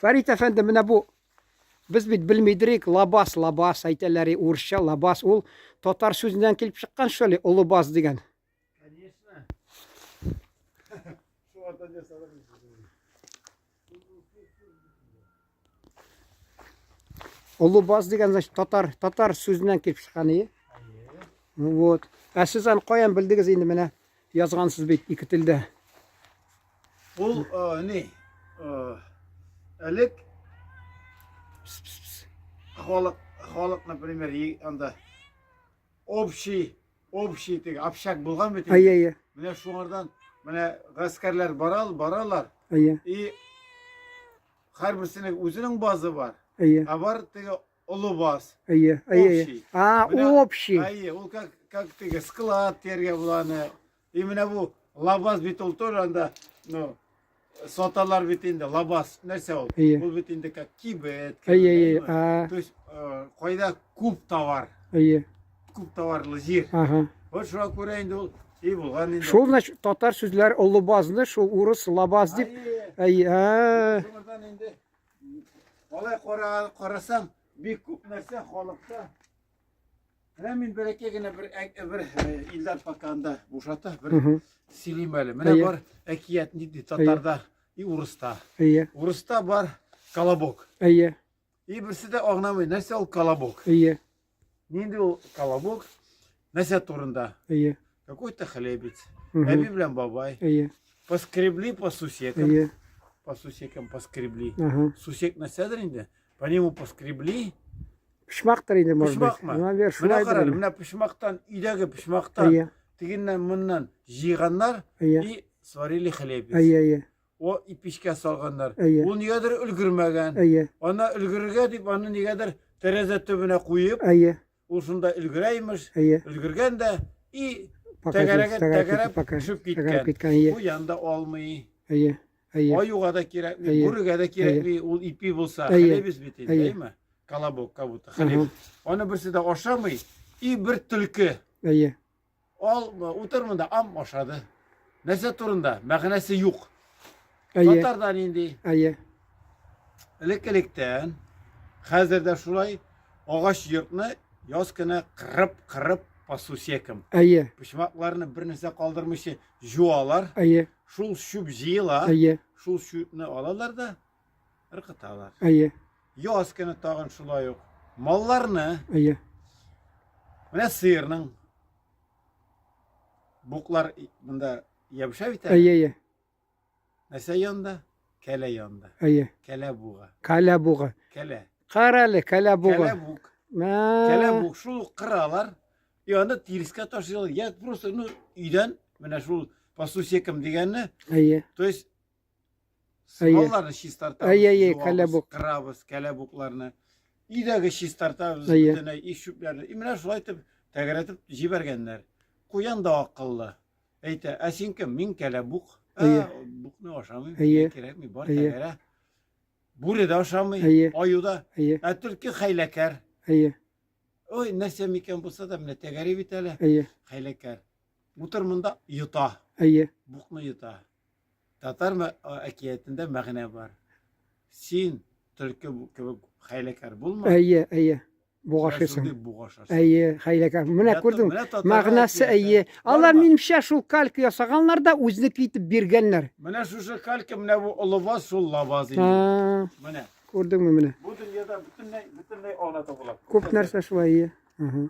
Фәрит әфәнде, менә бу без бит белмидерик, лабас, лабас әйтәләр, урысча лабас, ул татар сүзеннән килеп чыккан что ли, олы баз дигән. Конечно. Шулардан ясалган. Олы баз дигән, значит, татар, татар сүзеннән килеп чыккан, ие. Вот. Ә сез аны каян белдегез инде менә язгансыз бит ике телдә. Ул э, ни? Э, элек Пс, пс, пс. халык, халык, например, анда общий, общий теге общак булган бит. Әйе, әйе. Менә шуңардан менә гаскәрләр барал, баралар. Әйе. И һәрберсенең үзенең базы бар. Әйе. Ә бар теге олы баз. Әйе, әйе. Общий. А, Менә- общий. Әйе, ул как как теге склад дияргә була аны. И менә бу лабаз бит ул тоже анда, ну, саталар бит инде, лабаз. Нәрсә ул? Әйе. Ул бит инде как кибет. Әйе, әйе. әйеме? А, То есть, э, кайда күп товар, әйе. күп товарлы җир. Ага. Вот шуңа күрә инде ул и булган инде. Шул значит татар сүзләре олы базны, шул урыс лабаз дип. Әйе. Әйе. А. Шуңардан инде алай кара карасаң, бик күп нәрсә халыкта. Менә мин бәләкәй генә бер бер э, Илдар пока анда бушата, бер Мгм. сөйлим әле. Менә Әйе. бар әкият нинди татарда и урыста. Әйе. Урыста бар колобок. Әйе. И берсе дә аңламый, нәрсә ул колобок? Әйе. Нинди ул колобок? Нәрсә турында? Әйе. Какой-то хлебец. Мгм. Әби белән бабай. Әйе. Поскребли по сусекам. Әйе. По сусекам поскребли. Ага. Сусек нәрсәдер инде? По нему поскребли. Почмактыр инде, может быть. Почмакмы? Наверное, Менә шулайдыр карале, инде. менә почмактан, өйдәге почмактан, Әйе. тегеннән моннан җыйганнар Әйе. и сварили хлебец. Әйе, әйе. О, и пичкә салганнар. Әйе. Ул нигәдер өлгермәгән. Әйе. Ана өлгерергә дип, аны нигәдер тәрәзә төбенә куеп, Әйе. ул шунда өлгерә имеш. Әйе. Өлгергән дә и Пока тәгәрәгән, тәгәрәп тәгәрәп пока. төшеп Тәгәрәп киткән. киткән, әйе. Куян да алмый. Әйе. Әйе. Аюга да кирәкми, Әйе. бүрегә дә кирәкми, ул ипи булса, Әйе. хлебец бит инде, Әйе. әйеме? Колобок, как будто хлеб. Аны берсе дә ашамый, и бер төлке. Әйе. Ал, утыр монда, ам ашады. Нәрсә турында? Мәгънәсе юк. Әйе. Татарда нинди? Әйе. Элек-электән, хәзер дә шулай, агач йортны яз көне кырып-кырып по сусекам. Әйе. Почмакларны бер нәрсә калдырмыйча жуалар. Әйе. Шул чүп җыела. Әйе. Шул чүпне алалар да ыргыталар. Әйе. Яз көне тагын шулай ук. Малларны. Әйе. Менә сыерның буклар монда ябыша бит әле. Әйе, әйе. Нәрсә янында? Кәлә янында. Әйе. Кәлә буга. Кәлә буга. Кәлә. Кара әле, кәлә буга. Кәлә бук. Кәлә бук. Шул кыралар. И аны тирескә ташыйлар. Я просто, ну, өйдән менә шул по сусекам дигәнне. Әйе. То есть Малларны чистартабыз, Әйе, әйе, юабыз, кәләбук. кырабыз, кәләбукларны. Өйдәге чистартабыз Әйе. бөтенләй, и чүпләрне. И менә шулай итеп тәгәрәтеп җибәргәннәр. Куян да акыллы. Әйтә, ә син кем? Мин кәләбук. Ә, Әйе. букны ашамыйм, Әйе. миңа кирәкми, бар Әйе. тәгәрә. Бүре дә ашамый, Әйе. аю да. Әйе. Ә төлке хәйләкәр. Әйе. Ой, нәрсә микән булса да, менә тәгәри бит әле. Әйе. Хәйләкәр. Утыр монда, йота. Әйе. Букны йота. Татар әкиятендә мәгънә бар. Син төлке кебек хәйләкәр булма. Әйе, әйе. Буга ашыйсың. Буга ашарсың. Әйе, хәйләкәр. Менә күрдең. Мәгънәсе әйе. Алар минемчә шул калька ясаганнар да үзенеке итеп биргәннәр. Менә шушы калька, менә бу олыбаз шул лабаз инде. Менә. Күрдеңме менә? Бу дөньяда бөтенләй, бөтенләй аңлата була. Күп нәрсә шулай, әйе.